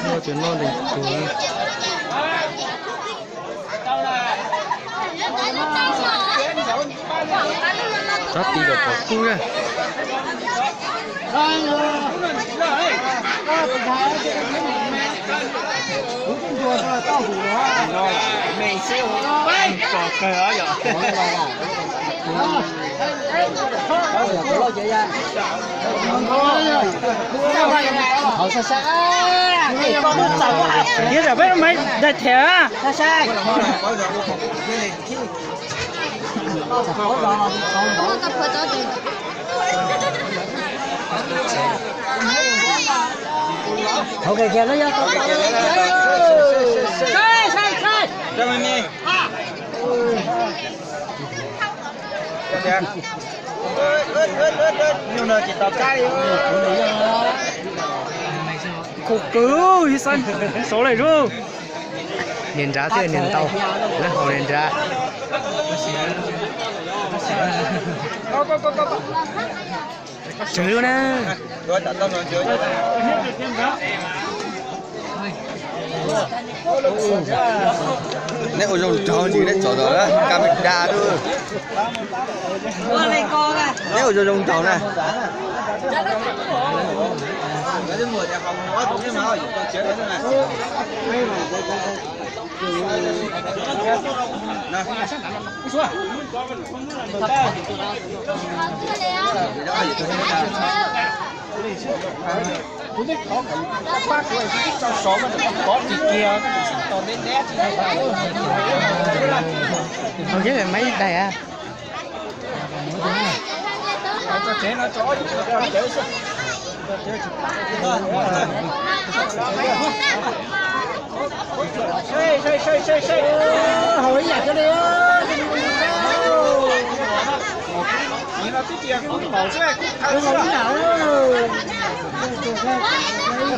Cov no ntees tuag. Rab tis kom pom kub na. Thiab tam peb maiv daig them. Khov kwv, ib xab saud lawm lauj. Niag nrad thiab niag ntau, lawv haus niag nrad. Tsawg lub na. Neb ua zoo nraug ntsis, neb tso tau ka me da lawm. Neb ua zoo zoo nraug na. Hauv thiab maiv daig a. Haus ib yam cov li.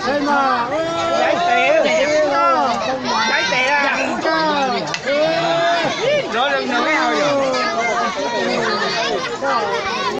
Saib mas,